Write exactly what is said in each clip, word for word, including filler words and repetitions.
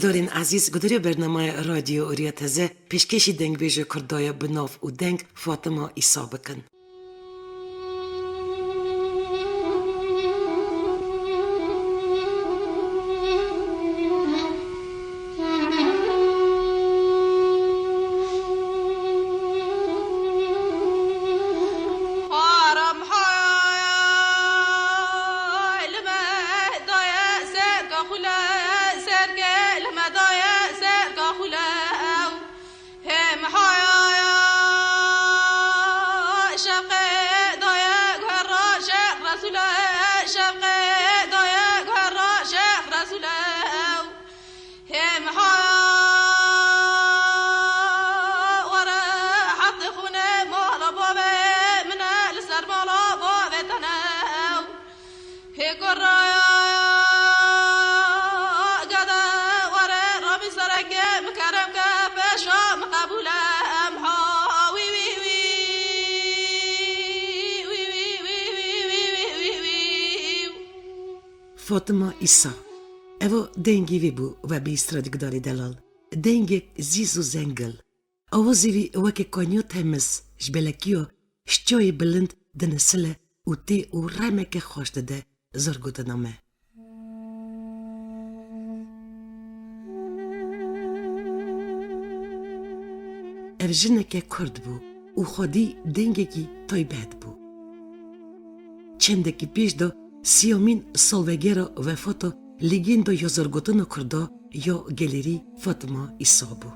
Dorên ezîz, guhdarê bernameya Radyo Rûya Teze, pêşkêşî dengbêje Kurda ya bi nav û deng Fatima Îsa bikin. Fatima Îsa. Ev o dengê wî bû ve bi îstradî gudarê delal. Dengek zîz û zengil. Awazê wî weke kaniya temiz, ji belekiya, ji çiyayê bilind dinisile û tê û remeke xweş dide zorgotina me. Ev jineke kurd bû û xwedî dengekî taybet bû. Çendekî pêş de siyamîn salvegera wefata legenda ya zorgotina kurda ya gelêrî Fatma Îsa bû.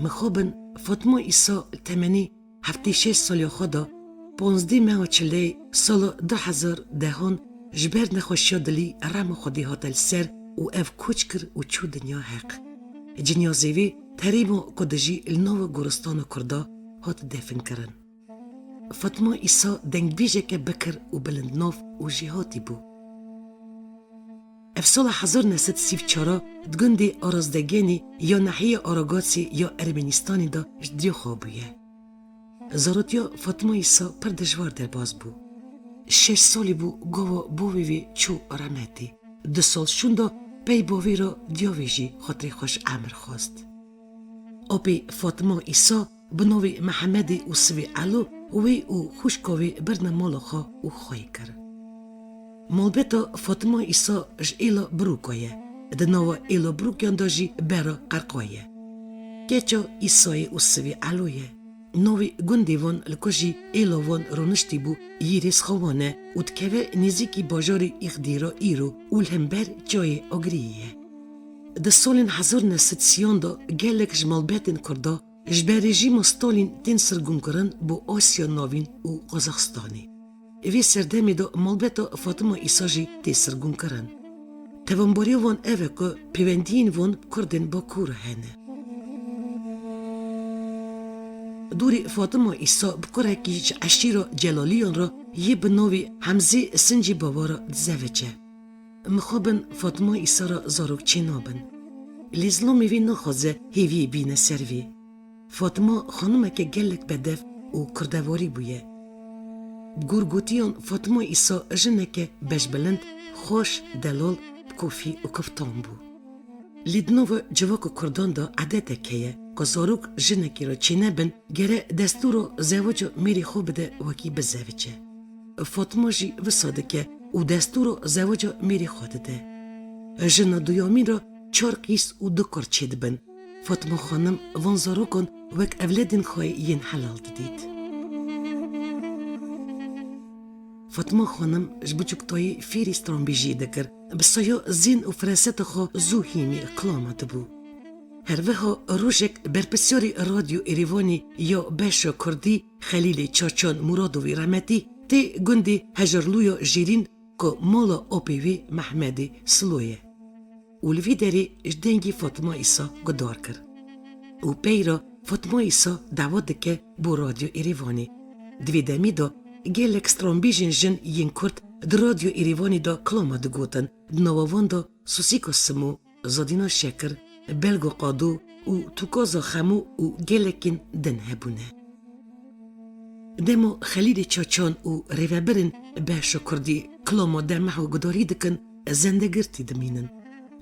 Mixabin Fatma Îsa temenî heftê şeş saliya xwe da, panzdeh meha çileyê sala du hezar dehan ji ber nexweşiya dilî rema Xwedê hate li ser û ev koç kir û çû dinya heq. Cinyazê wî terîma ku dijî li nava goristana kurda hat definkirin. Fatma Îsa dengbêjeke bikir û bilindnav û jêhatî bû. Ev sala hezar neh sed sî û çar di gundê Arazdegenê ya nahiyê Aragatsê ya Ermenistanê de ji diya xwe bûye. Zarotiya Fatma Îsa pir dijwar derbas bû. Şeş salî bû gava bavê wê çû remetê. Du sal şûnda pey bavê re diya wê jî xatirê xweş emir xwest. Apê Fatma Îsa bi navê Mehemedê û Sivê Elo wê û xwişka wê birine mala xwe û xweyî kir. Malbeta Fatima Îsa ji êla Birûka ye. Di nava êla Birûkiyan de jî bera Qerqa ye. Keça Îsayê û Sivê Elo ye. Navê gundê van li ku jî êla van rûniştî bû, yê rêzxewan e û dikeve nêzîkî bajarê Îxdîra îro û li hember çiyayê Agiriyê ye. Di salên hezar neh sed sîyan de gelek ji malbetên Kurda ji ber rejîma Stalîn tên sirgûnkirin bo Asya Navîn û Qazaxistanê. Vê serdemê de malbeta Fatima Îsa jî tê sirgûnkirin. Tevanbariya wan ev e ku pêwendiyên wan bi Kurdên Bakur hene. Dûrê Fatima Îsa bi kurekî ji eşîra Celaliyan re yê bi navê Hemzê Sincî Bava re dizevice. Mixabin Fatma Îsa re zarok çênabin. Lê zilamê wî naxwaze hêviyê bîne ser vî. Fatma xanimeke gelek bedev û kurdevarî bûye. Bi gorgotiyan Fatma Îsa jineke beşbilind, xweş, delal, bi kofî û kiftan bû. Lê di nava civaka kurdan de edetek heye ku zarok jinekê re çênebin, gere destûra zewaca mêrê xwe bide wekî bizevice. Fatma jî wisa dike û destûra zewaca mêrê xwe dide. Jina duyamîn re çar qîz û du kur çêdibin. Fatma Xanim van zarokan wek evledên xwe yên helal didît. Fatma Xanim ji biçûktayî fêrî stranbêjiyê dikir. Bi saya zîn û feraseta xwe zû hînî kilama dibû. Her wiha rojek berpirsiyarê Radyo Êrîvanê ya beşa kurdî Xelîlê Çaçan Muradovî remetî tê gundê Hejarlûya Jêrîn ku mala apê wê Mehmedê Silo ye. Û li vî derê ji dengê Fatma Îsa guhdar kir. Û pey re Fatma Îsa dawa dike bo Radyo Êrîvanê. Di vê demî de gelek stranbêjên jin yên Kurd di Radyo Êrîvanê de kilama digotin, di nava wan de Sosîka Simo, Zadîna Şekir, Belgo Qado û Tûkaza Xemo û gelekên din hebûne. Dema Xelîlê Çaçan û rêvebirên beşa kurdî kilama demeh û gudarî dikin, zendegirtî dimînin.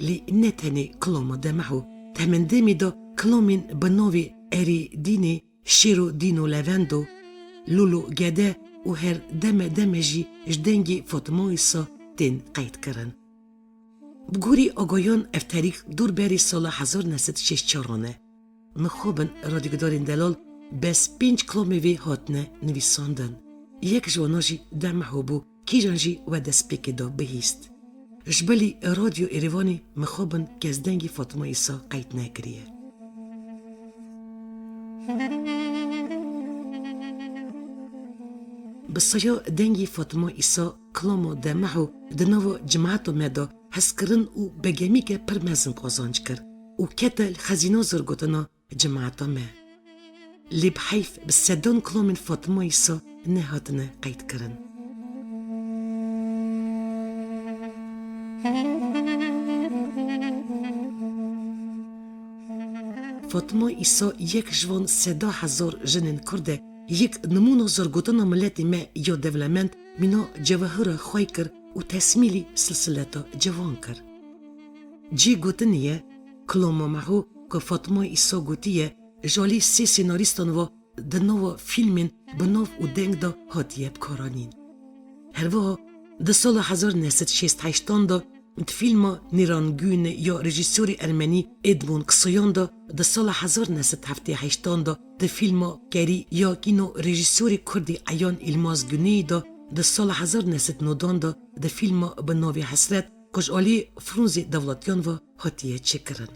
Lê ne tenê kiloma Demeh o, temendemê de kilomên bi navê Erê Dînê, Şêro Dîno Levendo, Lolo Gede û her deme deme jî ji dengê Fatma Îsa tên qeydkirin. Bi gorî agayan ev terîk dûr berî sala hezar neh sed şêst çaran e. Mixabin radyogudarên delal bes pênc kilamê vê hatine nivîsandin. Yek ji wana jî Demeh o bû, kîjan jî we destpêkê da bihîst. Ji bilî Radyo Êrêvanê mixabin kes dengî Fatma Îsa qeyd nekiriye. Bi saya dengî Fatma Îsa kilama Demeh o di nava cimata me de hezkirin û begemîke pir mezin qazanc kir û kete li xezîna zirgotina cimata me. Lê bi heyf bi sedan kilamên Fatma Îsa nehatine qeydkirin. Fatma Îsa yek ji van seda hezar jinên Kurd e, yek nimûna zirgotina miletê me ya dewlemend mîna cewehira xwe kir û tesmîlî silsileta ciwan kir. Cî gotinê ye, kilama Meho ku Fatma Îsa gotiye, ji alî sê senarîstan ve di nava fîlmên bi nav û deng de hatiye bikaranîn. Herwiha di sala hezar neh sed şêst heştan de di fîlma Nîrangûn ya rejîsorê ermenî Edmond Ksoyan de, di sala hezar neh sed heftê heştan de di fîlma Kerî ya kîno rejîsorê kurdî Eyan Îlmaz Guneyî de, di sala hezar neh sed nodan de di fîlma bi navê Hesret ku ji alî Frûnzê Dewletyan ve hatiye çêkirin.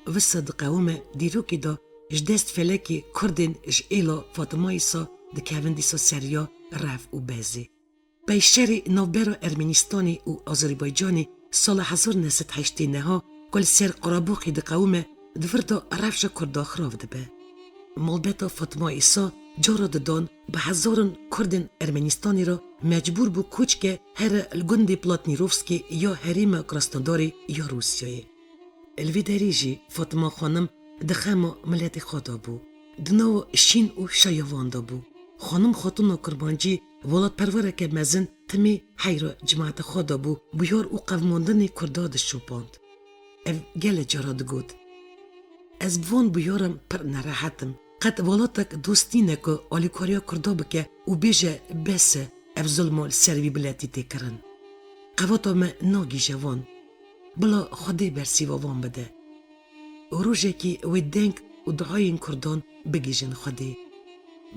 Wisa diqewime dîrokê de ji dest felekê Kurdên ji êla Fatma Îsa dikevin dîsa seriya rev û bezê. Peyşerê navbera Ermenistanê û Azerbaycanê sala hezar neh sed heştê neha ku li ser Qaraboxê diqewime, di vir de rewşa Kurda xirav dibe. Malbeta Fatma Îsa cara didan bi hezaran Kurdên Ermenistanê re mecbûr bû koç ke here li gundê Platnîrovskê ya herêma Krasnodarê ya Rûsyayê. Li vê derê jî Fatma Xanim di xema miletê xwe de bû. Di nav şîn û şayavan de bû. Xanim Xatûna Kurmancî welatperwereke mezin timê heyra cemaeta xwe de bû, bûyar û qevmandinê Kurda dişopand. Ev gelek cara digot, Ez bi van bûyaran pir nerehet im. Qet welatek dost nîne ku alîkariya Kurda bike û bêje bes e, ev zulma li ser vî miletî tê kirin. Qeweta me nagihîje wan. Bila Xwedê bersîva wan bide. Û rojekî wê deng û duayên Kurdan bigihîjin Xwedê.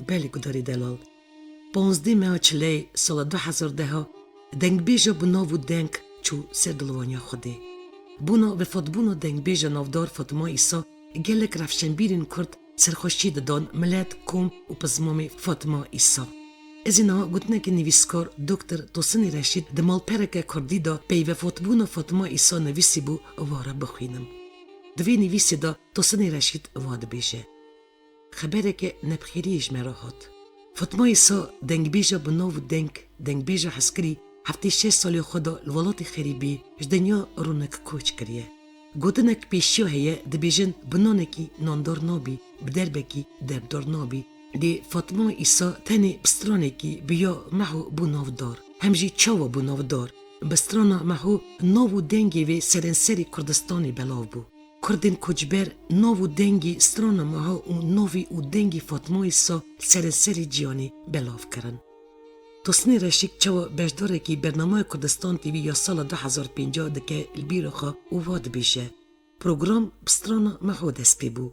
Belê gudarê delal. Panzdeh meha çileyê sala du hezar deha dengbêja bi nav û deng çû ser dilwaniya Xwedê. Bona vefatbûna dengbêja navdar Fatma Îsa gelek rewşenbîrên Kurd serxweşî didan milet, kom û pizmamê Fatma Îsa. Ez ê niha gotinekî nivîskar Doktor Tosinê Reşîd di malpereke kurdî de pey vefatbûna Fatma Îsa nivîsîbû, wa re bixwînim. Di vê nivîsê de Tosinê Reşîd wa dibêje, Xebereke nebixêriyê ji me re hat. Fatma Îsa dengbêja bi nav û deng, dengbêja hezkirî, heftê şeş salê xwe de li welatê xerîbî ji dinya rûnik koç kiriye. Gotinek pêşiya heye, dibêjin bi nanekî nandar nabî, bi derbekî derbdar nabî. Lê Fatma Îsa tenê bi stranekî bi ya Meho bû navdar. Hem jî çawa bû navdar? Bi strana Meho nav û dengê vê serenserê Kurdistanê belav bû. Kurdên koçber nav û dengê strana Meho û navê û dengê Fatma Îsa serenserê cîhanê belav kirin. Tosinê Reşîd çawa beşdarekî bernameya Kurdistan T V ya sala du hezar pêncî dike li bîra xwe û wa dibêje, Program bi strana Meho dest pê bû.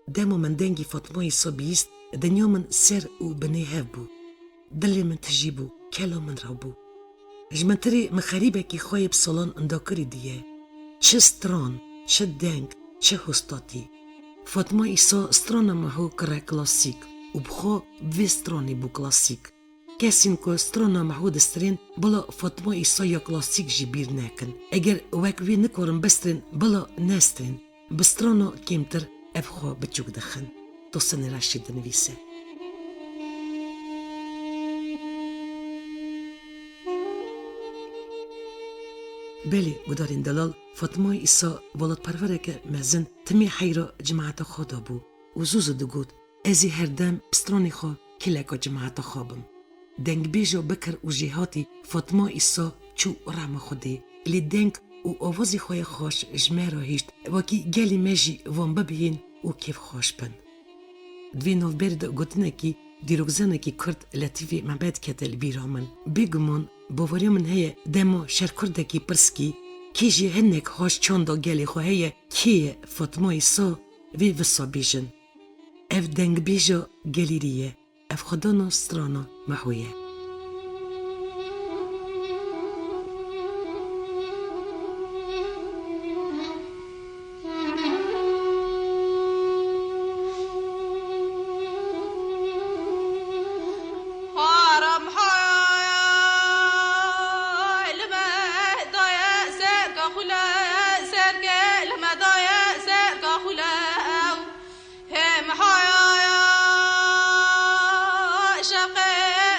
Dema min dengê Fatma Îsa bihîst, dinya min ser û binê hev bû. Dilê min tijî bû, kela min rew bû. Ji min tirê min xerîbekî xwe yê bi salan indakirî diye. Çi stran, çi deng, çi hostatî. Fatma Îsa strana Meho kire klasîk û bi xwe bi vê stranê bû klasîk. Kesên ku strana Meho distirên, bila Fatma Îsa ya klasîk jî bîr nekin. Eger wek wê nikarin bistirên, bila nestirên. Bi strana kêmtir ev xwe biçûk dixin. Tosinê Reşîd dinivîse. Belê, gudarên delal, Fatma Îsa welatperwereke mezin timê heyra cemaeta xwe de bû û zû zû digot, Ez ê her dem bi stranê xwe kileka cimata xwe bim. Dengbêja bikir û jêhatî Fatma Îsa çû rehma Xwedê. Lê deng û awazê xwe yê xweş ji me re hişt, wekî gelê me jî van bibihên û kêfxweş bin. Di vê navberê de gotinekî dîrokzanekî Kurd Letîfê Mehmed kete li bîra min. Bêguman baweriya min heye dema şerkurdekî pirs kî, kê jî hinek haş çanda gelê xwe heye, kê ye Fatma Îsa, vê wisa bêjin. Ev dengbêja gelêrî ye. Ev xwedana strana Meho ye. Hê mihaya ya şevqê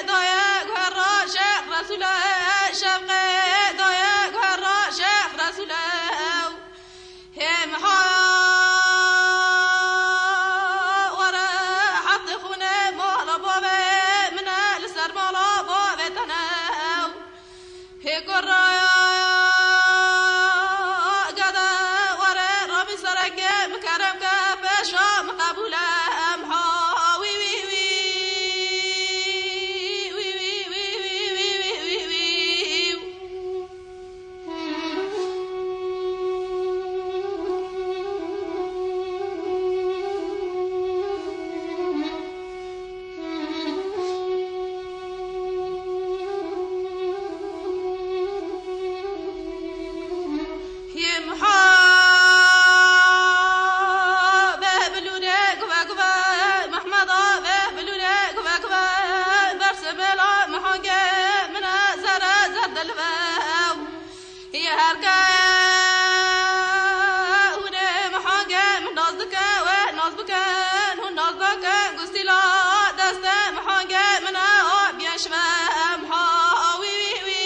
dayê guherra Şêx Resûl e, şevqê dayê guherra Şêx Resûl e. Hê mihaya were hetê xûnê mala bavê min e, li ser mala bavê te ne. Hê kuraya gede were rabî sereke min kerem ke pêşa min qebûl e, em ha wî wî wî. Yê Miha be bilûrê guve guve, Mehmeda be bilûrê guve guve, berse bela Mihangê min e zere zer dilve. Yê her ke hûnê Mihangê min naz dike, wê naz bikin, hûn naz nakin, gustîla destê Mihangê min e, o biyen şive em ha wî wî wî.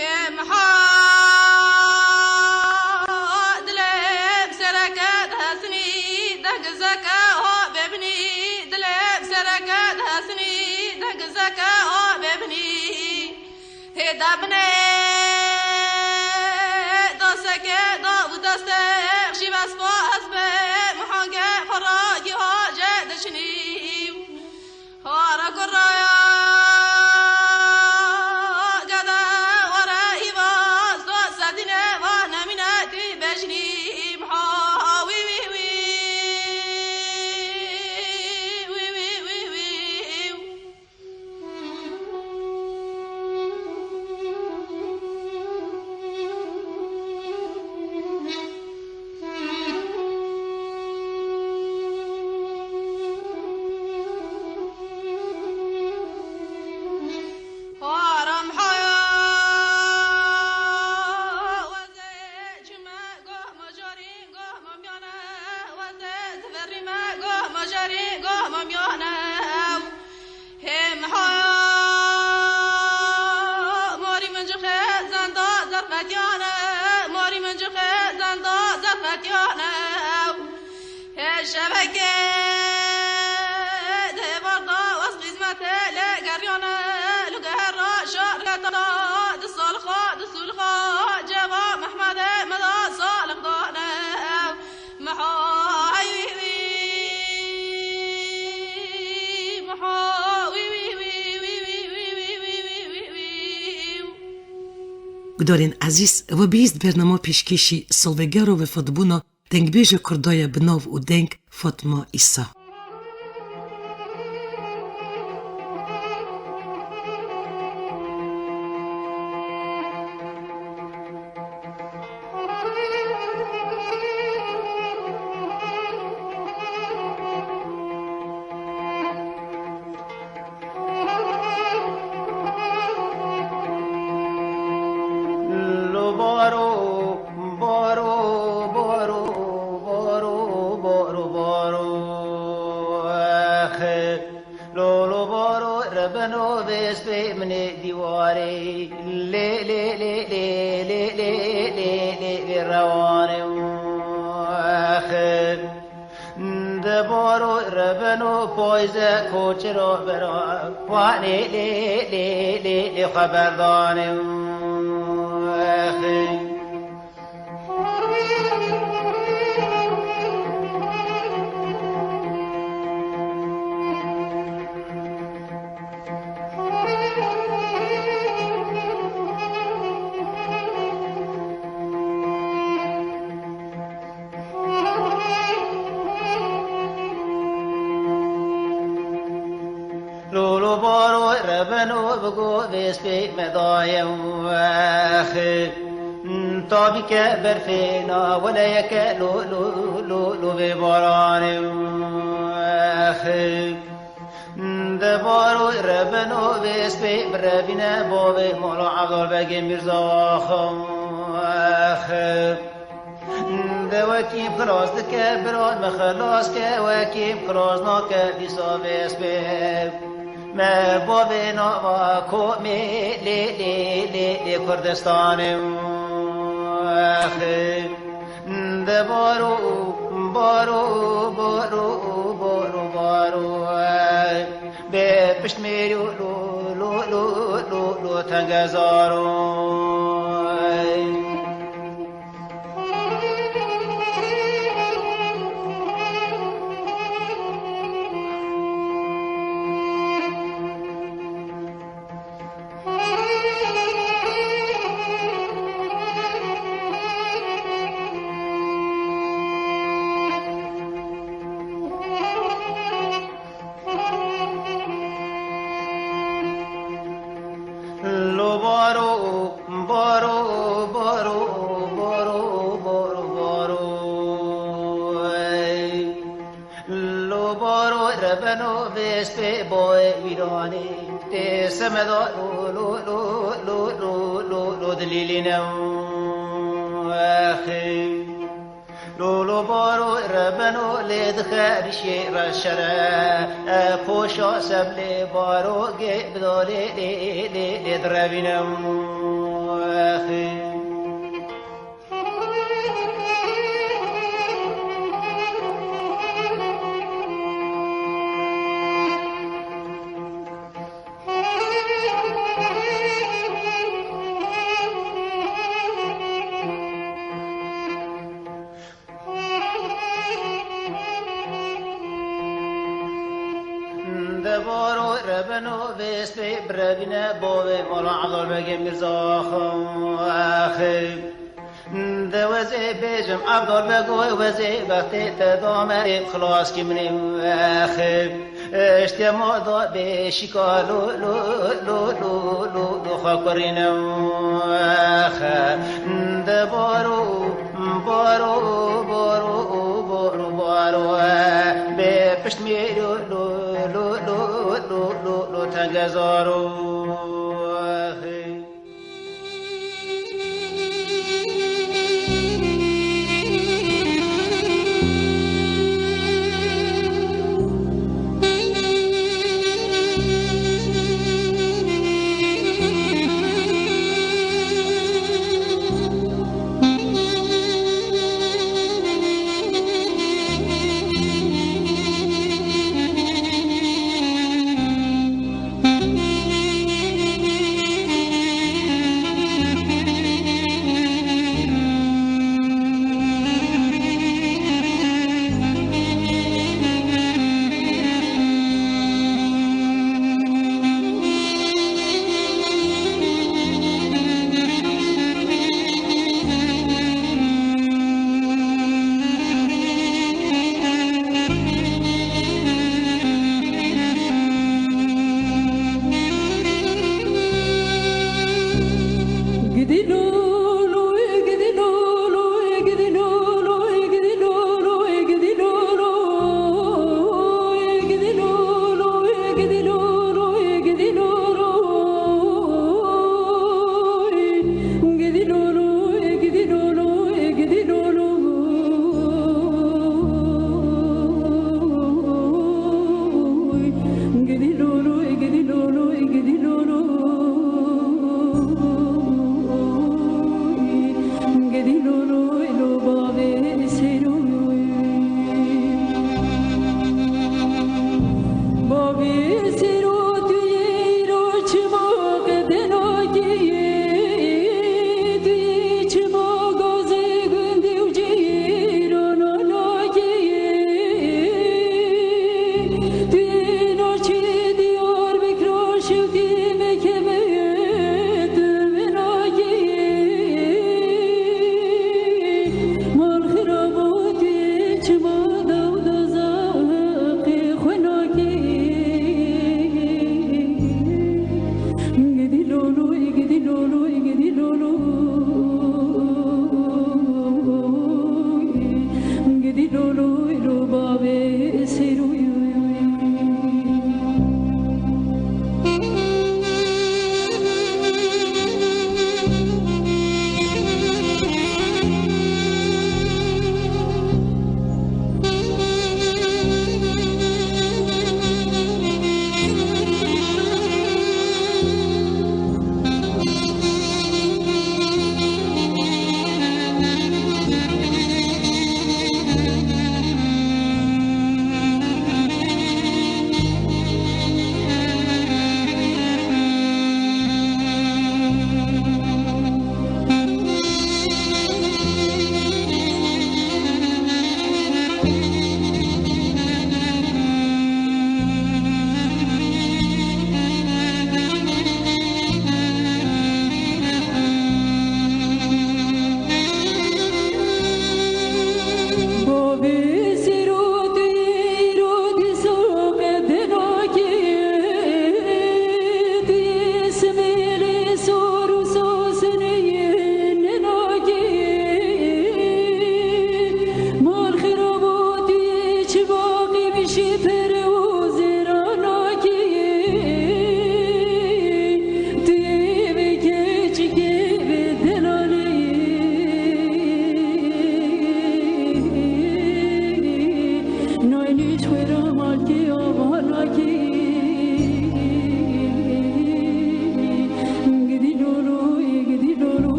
Yê Miha dilê bi sereke dihesnî, deng zeke ho bêbinî, dilê bi sereke dihesnî, deng zeke ho bêbinî. Hê da binê daseke da û destê xşî vespa ez bê Mihange xwe ra giha jê dişinî. Hara kuraya gede were îvaz do sedîne va nemîne tî bejnî. Miha wî wî wî. Wî wî wî wî. Haram haya weze çime goh majarî goh mamyane weze ziverî me goh majarî goh mamyane. Hê miha morî min ci xêzan da zerqetiyane, morî min ci xêzan da zerqetiyane. Hê şevekê di êvar da wez xîzmetê lê geriyane, lu gehera şarketa di salxa, di sulxa, ceva Mehmedê me da salix dane. Miha wî wî, miha wî wî wî. Gudarên ezîz, we bihîst bernama pêşkêşî salvegera wefatbûna dengbêja Kurda ye bi nav û deng Fatma Îsa. Lo baro, baro. Beno vê spê min ê dîwarê, lê, lê, lê, lê, lê, lê, lê, lê, lê, vê rewanê, wex. Di baro re beno payze koçero bera, wanê, lê, lê, lê, lê, xeberdanê, wex. Lolo baro rebeno bigo vê spê me daye, wex. Tabî ke berfê na weleyeke lo, lo, lo, lo vê baranê, wex. Di baro rebeno vê spê birevîne bavê mala Evdal Begê Mîrza, wex. De wekî xilas dike, bira me xilas ke, wekî xilas nake dîsa vê spê. Me bavê nava komê lê, lê, lê, lê Kurdistanê, wex. De baro, baro, baro, baro, baro, bê pişt mêrî lo, lo, lo, lo, lo, tengezaro. Lo baro, baro, baro, baro, baro, baro, ey. Lo baro rebeno vê spê boyê wîranê. Tê semeda lo, lo, lo, lo, lo, lo, lo dilîlîne, wex. Lolo baro rebeno lê dixe rîşê re şere, e, poşa seblê baro gê bidolê lê, lê, lê direvîne, wex. De baro rebeno vê spê birevîne bavê mala Evdal Begê Mîrza, wex. De wezê bêjim Evdal Bego, wezê bextê te dame xilas kî min ê, wex. Eştê ma da bê şîka lo, lo, lo, lo, lo, lo xwe kurînim, wex. De baro, baro, baro, baro, baro, bê pişt mêrî lo, lo, lo, lo, lo, lo, tengezaro, wex.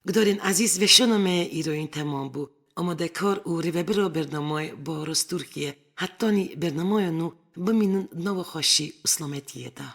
Gudarên ezîz, vêşana me îroyîn temam bû. Amadekar û rêvebira bernamayê Baros Tirkiye. Hetanî bernamaya nû bimînin di nava xweşî û selametiyê de.